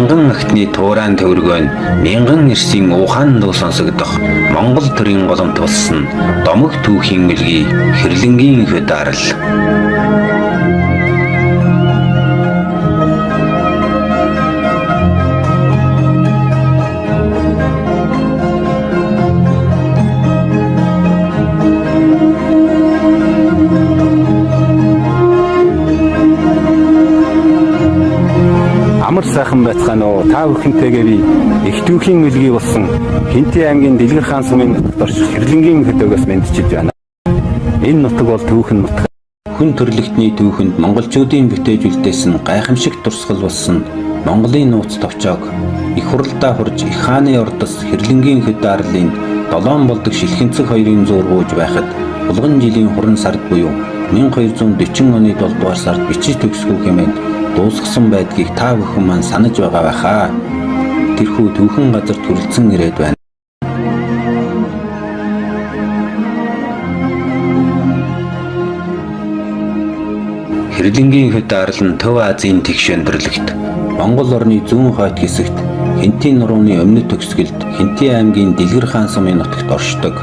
Мянган охины туурайн төвөргөө нь мянган эрсийн ухаан дуу сонсогдох Монгол төрийн голомт болсон Домог түүхийн мөлий Хэрлэнгийн хөд арал. Амар сайхан байцгаана уу? Та бүхэнтэйгээ би их түүхийн мөлий болсон Хэнтий аймгийн Дэлгэр хаан сумын нутагт орших Хэрлэнгийн хөдөөгөөс мэндчилж байна. Энэ нутаг бол түүхэн нутаг. Хүн төрлөختний түүхэнд монголчуудын бүтээж үлдээсэн гайхамшиг дурсгал болсон Монголын нууц товчоог их хурлдаа хурж их хааны ордос Хэрлэнгийн хөд арлын долоон болдог шилхэнцэг хоёрын зуургууж байхад булган жилийн хуран сард буюу 1240 оны 7 дугаар сард бичиж төгсгөө хэмээн дуусгасан байдгийг та бүхэн маань санаж байгаа байхаа. Тэрхүү түүхэн газар төрөлцөн ирээд байна. Хэрлэнгийн хөд арал нь Төв Азийн тэгш өндөрлөгт Монгол орны зүүн хойд хэсэгт Хэнтийн нурууны өмнөд төгсгөлд Хэнтийн аймгийн Дэлгэр хаан сумын нутагт оршдог.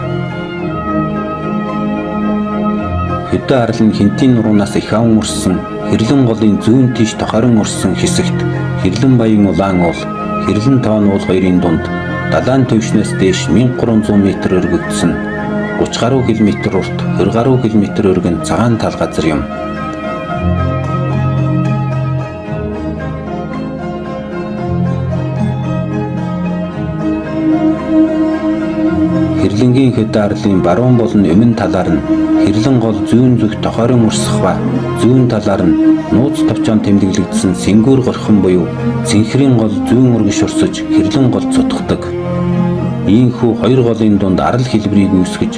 Хөдөө арал нь Хэнтийн нуруунаас их аван урссан Хэрлэн голын зүүн тийш тохорон урссан хэсэгт Хэрлэн баян улаан уул, Хэрлэн тоон уул хоёрын дунд далайн түвшнээс дээш 1300 м өргөгдсөн 30 гаруй километр урт, 20 гаруй километр өргөн цагаан тал газар юм. Хэрлэнгийн хөд арлын баруун болон өмнө талаар нь Хэрлэн гол зүүн зүг тохорон урсах ба зүүн талаар нь нууц товчоон тэмдэглэгдсэн сэнгүүр горхон буюу цэнхрийн гол зүүн өргөш урсаж Хэрлэн гол цутгадаг. Ийхүү хоёр голын дунд арал хэлбэрийг үүсгэж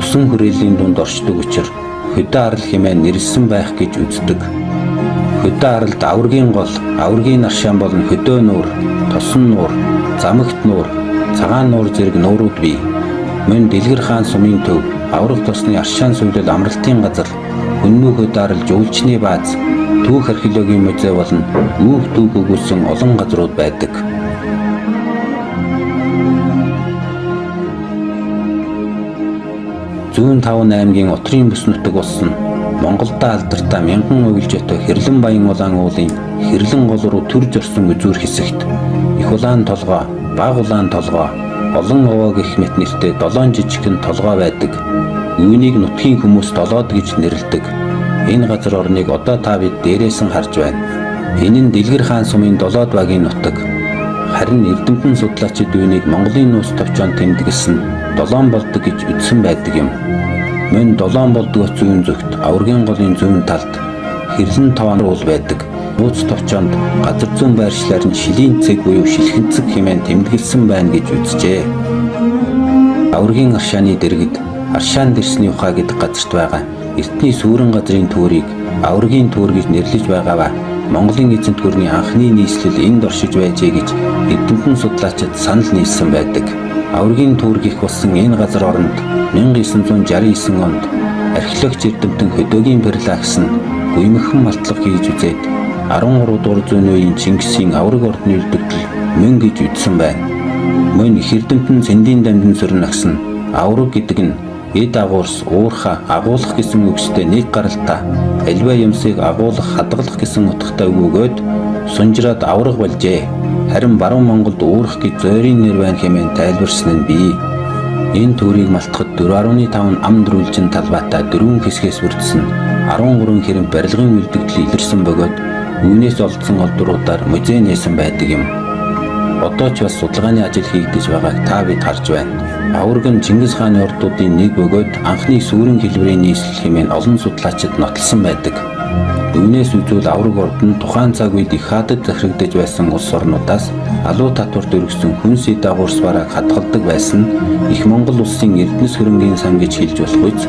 усан хүрээлийн дунд оршдог учир хөдөө арал хэмээн нэрлсэн байх гэж үздэг. Хөдөө аралд аваргын гол, аваргын наршаан болон хөдөө нуур, тосон нуур, замагт нуур, цагаан нуур зэрэг нуурууд бий. Мөн Дэлгэр хаан сумын төв, аварга тосны аршаан сүлэл амралтын газар, хүннүү хөдөө арал жуулчны бааз, түүх археологийн музей болон үүх түүх өгүүлсэн олон газрууд байдаг. Зүүн таван аймгийн утрын бүс нутаг болсон Монголдо алдартай мянган уйлжаатай Хэрлэн баян улаан уулын Хэрлэн гол руу төрж орсон үзүүр хэсэгт их улаан толгой, бага улаан толгой, олон овоо гэх мэт нэртэй долоон жижигхэн толгой байдаг. Үүнийг нутгийн хүмүүс долоод гэж нэрлэдэг. Энэ газар орныг одоо та бид дээрээс нь харж байна. Энэ нь Дэлгэр хаан сумын долоод багийн нутаг. Харин эрдэмтэн судлаачид үүнийг Монголын нууц товчоон тэмдэглэсэн долоон болдог гэж үзсэн байдаг юм. Мөн долоон болдгоо зүүн зүгт аваргын голын зүүн талд Хэрлэн тоон уул байдаг. Нууц товчоонд газар зүүн байршлаар нь шилийн цэг буюу шилхэнцэг хэмээн тэмдэглэсэн байна гэж үзжээ. Аваргын аршааны дэргэд аршаан дэрсний ухаа гэдэг газарт байгаа эртний сүүрэн газрын төөрийг аваргын төөр гэж нэрлэж байгаа ба Монголын эзэнт гүрний анхны нийслэл энд оршиж байжээ гэж эрдэмтэн судлаачид санал нийлсэн байдаг. Аваргын төөр гих болсон энэ газар оронд 1969 онд археологч эрдэмтэн Хөдөөгийн Перлакс нь гүймэхэн малтлага хийж үзээд 13 дугаар зууны үеийн Чингисийн аварга ордны үлдэгдэл мөн гэж үзсэн байна. Мөн их эрдэмтэн Цэндийн дамжин сөрнөгс нь аварга гэдэг нь эд агуурс, уурхаа, агуулах гэсэн үгстэй нэг гаралтай аливаа юмсыг агуулах, хадгалах гэсэн утгатай үг өгөөд сунжраад аварга болжээ. Харин баруун Монголд уурах гэж зойрын нэр байна хэмээн тайлбарсан нь бий. Энэ төрийг малтахад 4.5 ам дөрвөлжин талбайтай дөрвөн хэсгээс бүрдсэн 13 хэрэм барилгын үлдэгдэл илэрсэн бөгөөд үүнээс олдсон олдруудаар музей нээсэн байдаг юм. Одоо ч бас судалгааны ажил хийгдэж байгааг та бид харж байна. Аварга нь Чингис хааны ордуудын нэг бөгөөд анхны сүүрэн хэлбэрийн нийслэл хэмээн олон судлаачид нотолсон байдаг. Үүнээс үзвэл аварга орд нь тухайн цаг үед их хаадад захирагдаж байсан улс орнуудаас алуу татварт өргөсөн хүнс эд агуурс барааг хадгалдаг байсан нь их Монгол улсын Эрдэнэс хөрөнгийн сан гэж хэлж болох үз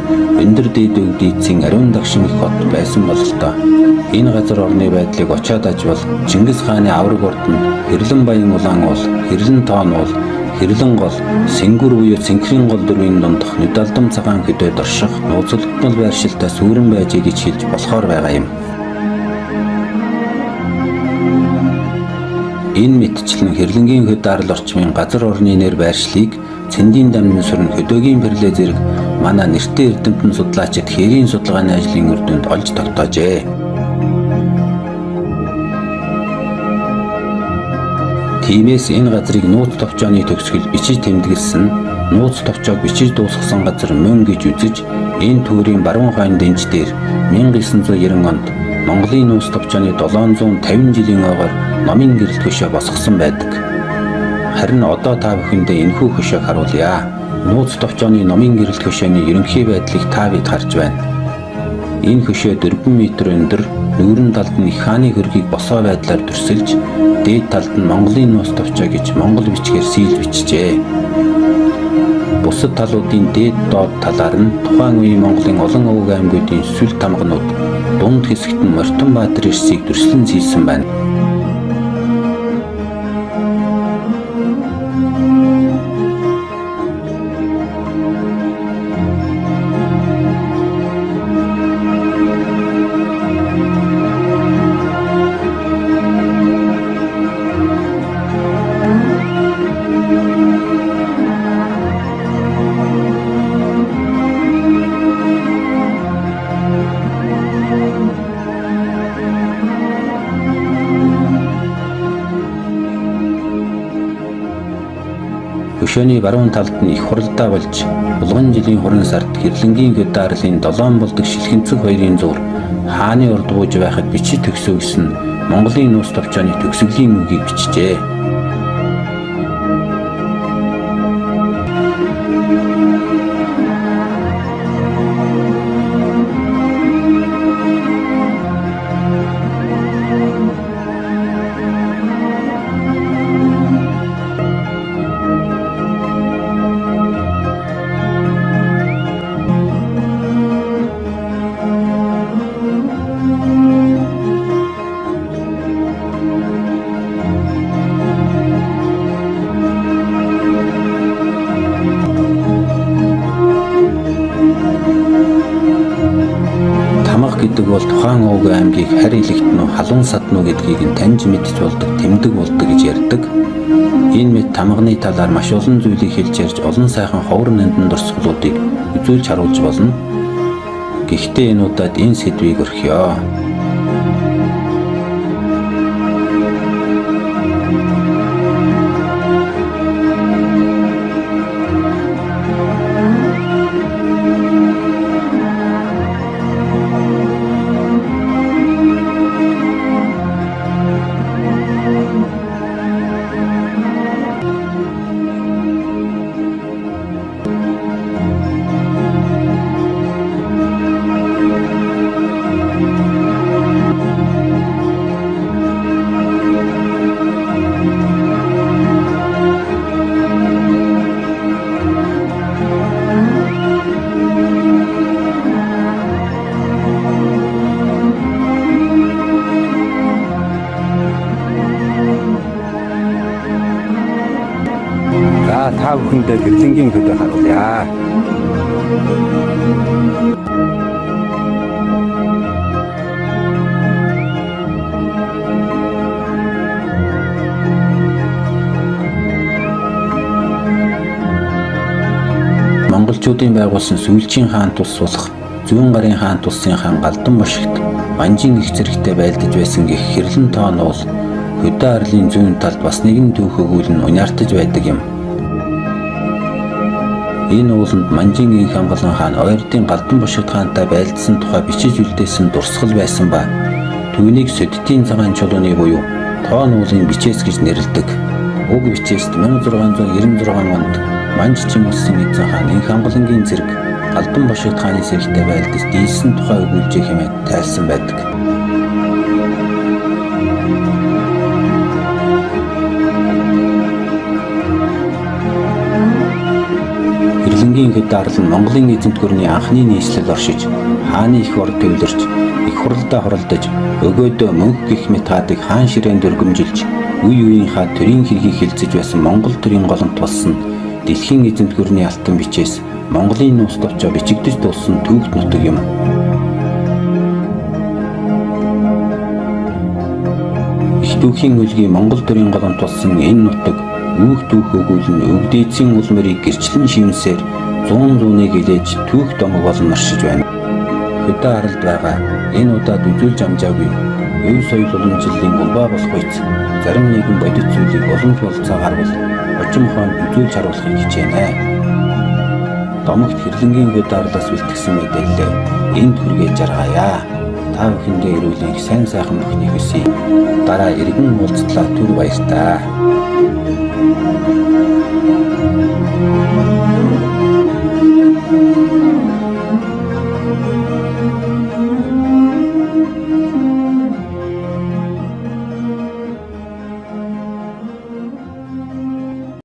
өндөр дээд өвдийцийн ариун дагшин их хот байсан бололтой. Энэ газар орны байдлыг очиад ажвал Чингис хааны аварга орд нь Хэрлэн баян улаан уул, Хэрлэн тоон уул, Хэрлэн гол, Сэнгүр буюу Цэнхрийн гол дөрвийн дундах нүд алдам цагаан хөдөөд орших нууцлагдмал байршилтай сүүрэн байжээ гэж хэлж болохоор байгаа юм. Энэ мэтчлэн Хэрлэнгийн хөд арал орчмын газар орны нэр байршлыг Цэндийн дамны сүрэн хөдөөгийн перлэ зэрэг манай нэртэй эрдэмтэн судлаачид хэрийн судалгааны ажлын үр дүнд олж тогтоожээ. Тиймээс энэ газрыг нууц товчооны төгсгөл бичиж тэмдэглэсэн, нууц товчоог бичиж дуусгасан газар мөн гэж үзэж, энэ түүрийн баруун хойно дэнж дээр 1990 онд Монголын нууц товчооны 750 жилийн ойгоор номын гэрэлт хөшөө босгосон байдаг. Харин одоо та бүхэндээ энэхүү хөшөөг харуулъя. Нууц товчооны номын гэрэлт хөшөөний ерөнхий байдлыг та бид харж байна. Энэ хөшөө 4 м өндөр, нүүрэн талд нь их хааны хөргийг босоо байдлаар дүрсэлж, дээд талд нь Монголын нууц товчоо гэж монгол бичгээр сийлж бичжээ. Бусад талуудын дээд доод талаар нь тухайн үеийн Монголын олон овог аймагуудын сүл тамганууд, дунд хэсэгт нь Мортон Баатар ирсийг дүрслэн сийлсэн байна. Хөшөөний баруун талд нь их хуралдаа болж, булган жилийн хуран сард Хэрлэнгийн хөд арлын долоон болдог шилхэнцэг хоёрын зуур хааны урд бууж байхад бичиж төгсөө гэсэн Монголын нууц товчооны төгсгөлийн үгийг бичжээ. Тамга гэдэг бол тухайн овог аймгийг харь илэгтэн үү, халуун садна уу гэдгийг нь таньж мэдж болдог, тэмдэг болдог гэж ярьдаг. Энэ мэт тамганы талаар маш олон зүйлийг хэлж ярьж олон сайхан ховор нандин дурсгалуудыг үзүүлж харуулж болно. Гэхдээ энэ удаад энэ сэдвийг орхиё. За та бүхэндээ Хэрлэнгийн хөдөө харуулъя. Монголчуудын байгуулсан сүүлчийн хаан тус болох Зүүн гарын хаан тусын хаан Галдан бошигт Манжин их зэрэгтэй байлдаж байсан гэх хэрлэн тоон уул хөдөө арлын зүүн талд бас нэгэн түүх өгүүл нь униартаж байдаг юм. Энэ ууланд Манжин инх хамгаалан хаан Ойрдын Галдан бошигт хаантай байлдсан тухай бичиж үлдээсэн дурсгал байсан ба түүнийг Сөддийн цагаан чулууны буюу Тоон уулын бичээс гэж нэрлэдэг. Уг бичээст 1696 онд Манж чин улсын эзэн хаан инх хамгаалангийн зэрэг Галдан бошигт хааны сэрэгтэй байлдаж дийлсэн тухай өгүүлжээ хэмээн тайлсан байдаг. Хэрлэнгийн хөд арал нь Монголын эзэнт гүрний анхны нийслэл оршиж, хааны их ор төвлөрч, их хуралдаа хуралдаж, өгөөдөө мөнх гих мэт хаадыг хаан ширээнд өргөмжилж, үе үеийнхаа төрийн хэргийг хэлцэж байсан Монгол төрийн голомт болсон дэлхийн эзэнт гүрний алтан бичээс Монголын нууц товчоо бичигдэж дууссан түүхт нутаг юм. Их түүхийн үлгийн Монгол төрийн голомт болсон энэ нутаг үүх түүх өгүүлэн өвдөөцийн ул мөрийг гэрчлэн шивнсээр зуун зууныг илээж түүх домог болон оршиж байна. Хөдөө аралд байгаа энэ удаад үзүүлж амжаагүй өв соёл уламжлалын улбаа болох үйц зарим нэгэн бодит зүйлийг боломж бололцоо гарвал хожим хойно үзүүлж харуулахыг хичээнэ. Домогт Хэрлэнгийн хөдөө арлаас бэлтгэсэн мэдээллээ энд хүргээж жаргая. Та бүхэндээ эрүүл энх сайн сайхан бүхнийг хүсье. Дараа эргэн уулзтлаа, түр баяртай.